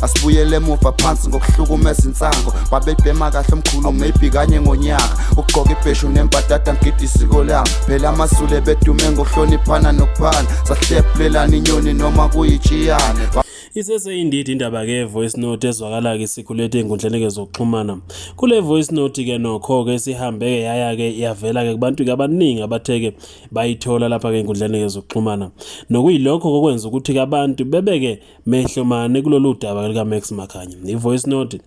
Asibuyele emuva phansi ngokuhlukumeza insango. Babebhema kahle omkhulu maybe kanye ngonyaka. Ukugqoka ibheshu nembadada ngigida isiko lami. Phela amaZulu ebedume ngokuhloniphana nokuphana. Sahlephulelana inyoni noma kuyitshiyane. Iseseyindidi indaba ke voice note ezwakala ke sikhulete enkundleni ke zokuxhumana. Kule voice note ke nokho ke sihambe ke yaya ke yavela ke kubantu ke abaningi abathe ke bayithola lapha ke enkundleni ke zokuxhumana. Nokuyilokho kokwenza ukuthi ke abantu bebeke mehlo mane kulolu daba lika Max Makhanya. I-voice note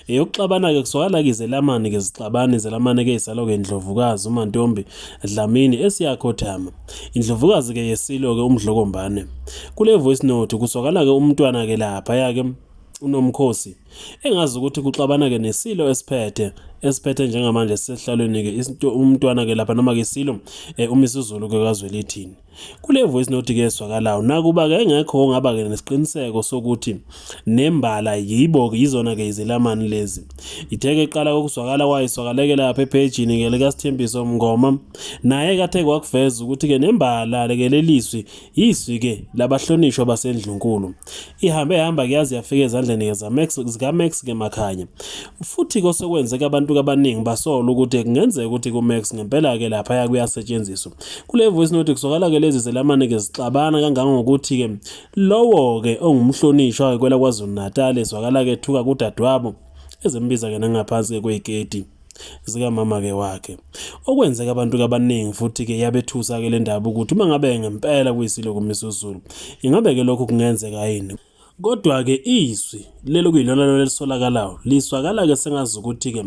eyokuxabana-ke kuzwakala-ke izelamani-ke zixabana izelamane-ke izalo-ke indlovukazi uMantombi Dlamini esiyakhothama. Indlovukazi-ke yesilo-ke uMdlokombane. Kule voice note kuzwakala-ke umntwana-ke laphaya-ke uNomkhosi engazi ukuthi kuxabana-ke nesilo esiphethe esiphethe njengamanje sisehlalweni-ke umntwana-ke lapha noma-ke isilo uMisuzulu-ke kaZwelithini. Kule voice note ke eswakalayo nakuba ke engekho ongaba ke nesiqiniseko sokuthi nembala yibo ke yizona ke izelamani lezi. Ithe ke qala ukuzwakala kwayo iswakaleke lapha ephejini ke lika Sithembiso Mngoma naye kathe kwakuveza ukuthi ke nembala ke lelizwi yizwi ke labahlonishwa basendlunkulu. Ihambe hamba kuyaze yafika ezandleni ke zaMax zika Max ke Makhanya. Futhi kosekwenzeka abantu abaningi basola ukuthi kungenzeka ukuthi kuMax ngempela ke lapha kuyasetshenziswa. Kule voice note kuzwakala ke lezi zelamane ke zixabana kangangokuthi ke lowo ke ongumhlonishwa ke kwela KwaZulu Natal ezwakala ke ethuka kudadewabo ezembiza ke nangaphansi ke kweyiketi zikamama ke wakhe. Okwenzeka abantu abaningi futhi ke yabethusa ke le ndaba ukuthi uma ngabe ngempela kuyisilo kuMisuzulu ingabe ke lokhu kungenzeka yini? Kodwa-ke izwi lelo kuyilona lona elisolakalayo lizwakala-ke sengazi ukuthi-ke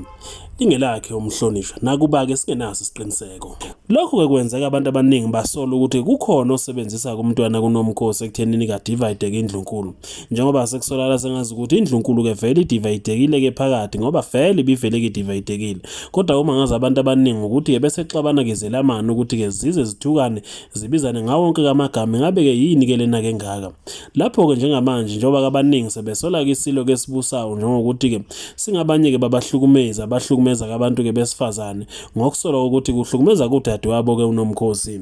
lingelakhe umhlonishwa nakuba-ke singenaso isiqiniseko. Lokhu-ke kwenzeka abantu abaningi basola ukuthi kukhona osebenzisa kumntwana kuNomkhosi ekuthenini kadivayideke indlunkulu njengoba sekusolakala sengazi ukuthi indlunkulu-ke vele idivayidekile-ke phakathi ngoba vele ibivele-ke idivayidekile. Kodwa uma ngazi abantu abaningi ukuthi-ke bese xabana-ke izelamani ukuthi-ke zize zithukane zibizane ngawo wonke amagama ingabe-ke yini-ke lena-ke engaka. Lapho-ke njengamanje njengoba abaningi sebesola-ke isilo-ke esibusayo njengokuthi-ke singabanye-ke babahlukumezi abahlukumeza-ke abantu-ke besifazane ngokusolwa ukuthi kuhlukumeza kudadewabo-ke uNomkhosi.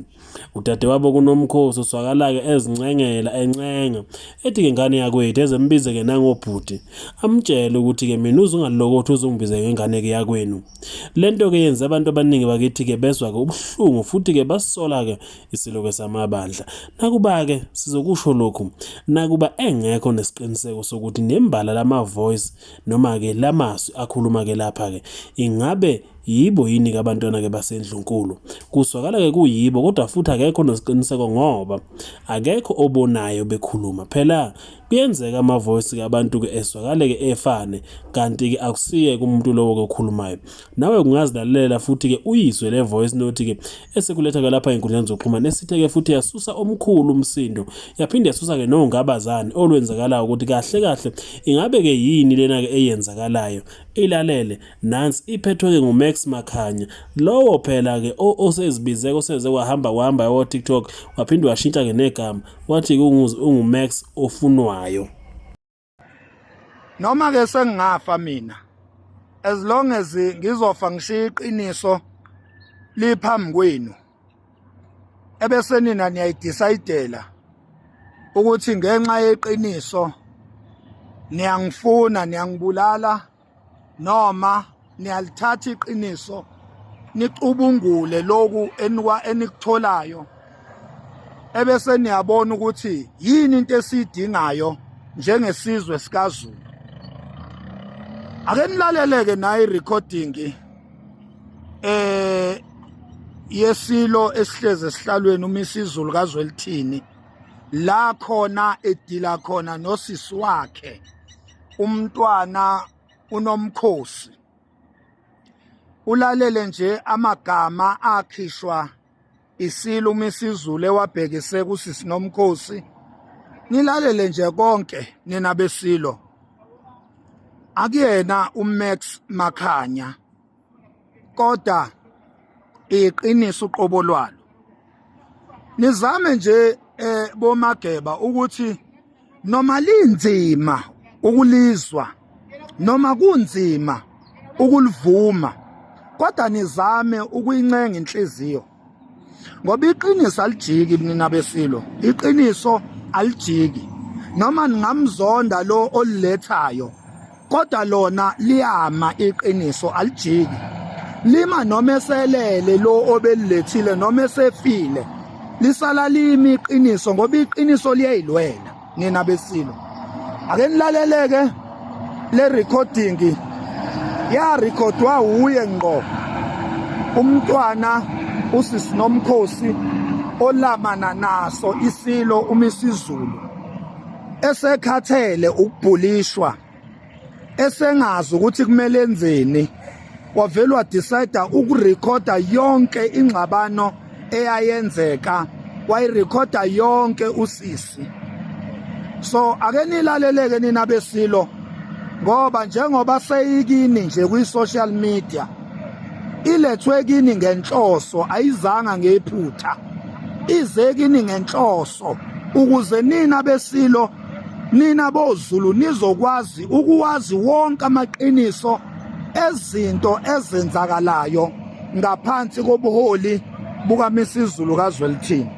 Udadewabo kuNomkhosi uswakala-ke ezincengela encenga ethi-ke ngane yakwethu ezembize-ke nangobhuti amtshele ukuthi-ke mina uze ungalokothi uze ungibize ngengane-ke yakwenu. Le nto-ke yenze abantu abaningi bakithi-ke bezwa-ke ubuhlungu futhi-ke basola-ke Isiloke samabandla. Nakuba-ke sizokusho lokhu, nakuba engekho nesiqiniseko sokuthi nembala lama-voice noma-ke lamazwi akhuluma-ke lapha-ke ingabe yibo yini-ke abantwana-ke basendlunkulu. Kuzwakala-ke kuyibo kodwa futhi akekho nesiqiniseko ngoba akekho obonayo bekhuluma. Phela Kuyenzeka ama-voice ke abantu ke ezwakale ke efane kanti ke akusiye kumuntu lowo ke okhulumayo. Nawe ungazilalela futhi ke uyizwe le voice note ke esekuletha ke lapha enkundleni zokuxhumana esithe ke futhi yasusa omkhulu umsindo yaphinde yasusa ke nongabazane olwenzakalayo ukuthi kahle kahle ingabe ke yini lena ke eyenzakalayo. Ilalele nansi iphethwe ke nguMax Makhanya lowo phela ke osezibize oseze wahamba wahamba wo TikTok waphinde washintsha ke negama wathi unguMax ofunwayo. Noma ke sengingafa mina as long as ngizofa ngishiya iqiniso liphambi kwenu ebese nina niyayidecidela ukuthi ngenxa yeqiniso niyangifuna niyangibulala noma niyalithatha iqiniso nicubungule lokhu enikwa enikutholayo ebese niyabona ukuthi yini into esiyidingayo njengesizwe sikaZulu. Ake nilaleleke nayi recording yesilo esihleze esihlalweni uMisizulu kaZwelithini la khona edila khona nosisi wakhe umntwana uNomkhosi. Ulalele nje amagama akhishwa isilo uMisizulu ewabhekise kusisi Nomkhosi. Nilalele nje konke nina besilo. Akuyena uMax Makhanya kodwa iqiniso uqobo lwalo. Nizame nje bomageba ukuthi noma linzima ukulizwa noma kunzima ukulivuma kodwa nizame ukuyincenga inhliziyo ngoba iqiniso alijiki nina besilo, iqiniso alijiki. Noma ningamzonda lo olilethayo, kodwa lona liyama iqiniso, alijiki. Lima noma eselele lo obelilethile, noma esefile, lisala limi iqiniso, ngoba iqiniso liyayilwela. Nina besilo, ake nilaleleke le recording. Ya recordwa uye ngqo umntwana usisi Nomkhosi olamana naso isilo uMisizulu, esekhathele ukubhulishwa, esengazi ukuthi kumele enzeni, wavele wadecide ukurekhoda yonke ingxabano eyayenzeka, wayirekhoda yonke usisi. So ake nilaleleke nina besilo, ngoba njengoba seyikini nje kwi-social media, ilethwe kini ngenhloso, ayizanga ngephutha, ize kini ngenhloso ukuze nina besilo, nina boZulu, nizokwazi ukuwazi wonke amaqiniso ezinto ezenzakalayo ngaphansi kobuholi bukaMisizulu kaZwelithini.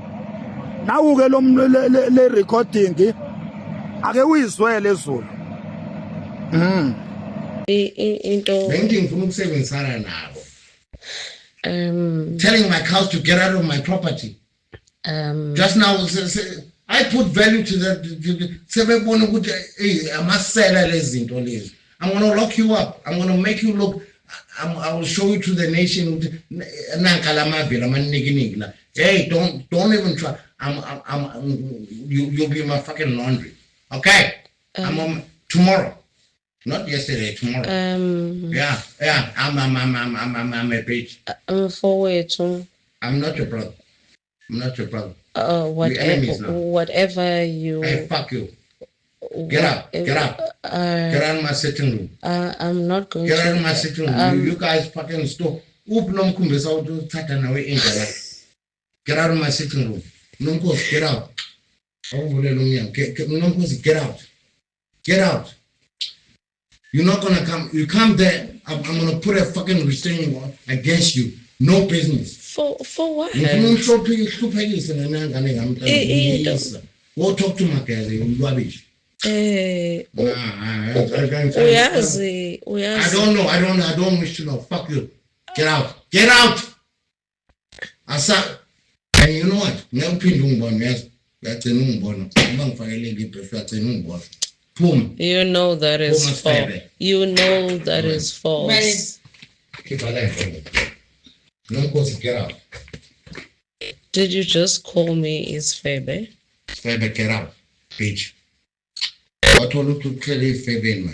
Nawu-ke lo le recording, ake uyizwele Zulu. Into Bengithi ngifuna ukusebenzisana nabo. Telling my cows to get out of my property. Just now I put value to that. Sebebona ukuthi hey, amasela lezi zinto lezi. I'm going to lock you up. I'm going to make you look, I will show you to the nation ukuthi nanka lamavila amanikiniki la. Hey, don't even try. You'll be in my fucking laundry. Okay? I'm on tomorrow. Not yesterday, tomorrow. Yeah, I'm a bitch. Mfowethu. I'm not your brother. I'm not your brother. Whatever enemies now. Whatever you Hey, fuck you. Get out, get out. Get out of my sitting room. I'm not going Get to out of my sitting room. You guys fucking stop. Uphi nomkhumbisa ukuthi uthatha nawe inja la? Get out of my sitting room. Nomkhosi, get out. Awuvulele umnyango. Nomkhosi, get out. Get out. You're not gonna come. You come there, I'm gonna put a fucking restraining order against you. No business. For what? Ngifuna umhluphekise nengane ngami. Into- Go talk to Mageza, you rubbish. Uyazi I uyazi don't know. I don't. I don't wish to know. Fuck you. Get out. Get out. Asa. And you know what? Ngeke uphinde ungibone, yazi. Uyagcina ungibona. Uma ngifakele ibheshu, uyagcina ungibona. Phuma. You know that is Phuma, false. sifebe. You know that is false. Khipha la ngqondo. Nomkhosi, get out. Did you just call me isfebe? Sifebe, get out. Bitch. Wathola ukuthi uhlele ifebeni man.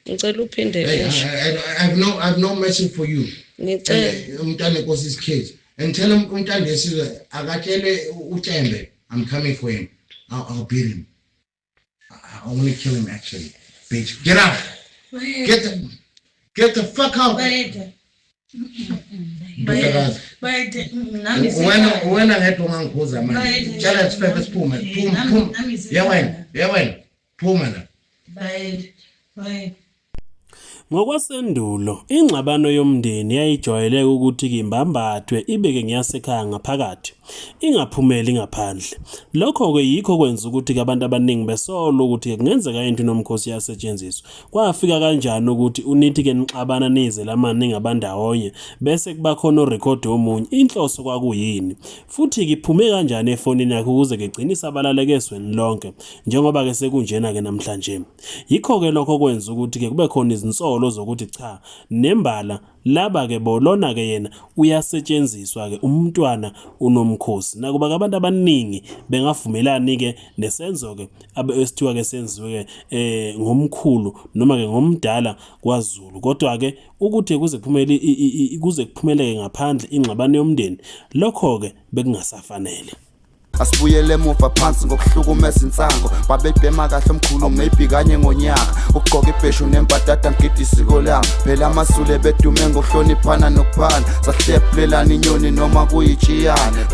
Ngicela uphinde Hey, usho. I have no mercy for you. Ngicela Umntana enkosi is kids. And tell him umntana yesizwe akatshele uTembe I'm coming for him. I'll beat him. I want to kill him actually. Bitch, get out. Get the fuck out. Bayede. Ndodakazi. Bayede. Nami Wena wena ngedwa ungangikhuza manje. Bayede. Tshela sifebe siphume. Phuma phuma. Nami Ye wena, ye wena. Phuma la. Bayede. Bayede. Ngokwasendulo, ingxabano yomndeni yayijwayeleke ukuthi imbambathwe ibeke ngeyasekhaya ngaphakathi, ingaphumeli ngaphandle. Lokho-ke yikho kwenza ukuthi-ke abantu abaningi besole ukuthi kungenzeka into Nomkhosi iyasetshenziswa. Kwafika kanjani ukuthi unithi-ke nixabana nize lamaningi abandawonye bese kuba khona orekhodi omunye, inhloso kwakuyini? Futhi-ke iphume kanjani efonini yakhe ukuze igcine isabalaleke ezweni lonke njengoba-ke sekunjena-ke namhlanje. Yikho-ke lokho kwenza ukuthi-ke kube khona izinsolo zokuthi cha, nembala laba-ke bolona-ke yena uyasetshenziswa-ke umntwana uNomkhosi. Nakuba-ke abantu abaningi bengavumelani-ke nesenzo-ke esithiwa-ke senziwe-ke ngomkhulu noma-ke ngomdala kwaZulu, kodwa-ke ukuthi kuze kuphumele kuze kuphumeleke ngaphandle ingxabano yomndeni, lokho-ke bekungasafanele. Asibuyele emuva phansi ngokuhlukumeza insango. Babebhema kahle omkhulu, maybe kanye ngonyaka, ukugqoka ibheshu nembadada, ngigida isiko lami. Phela amaZulu bedume ngokuhloniphana nokuphana, sahlephulelana inyoni noma kuyitshiyane.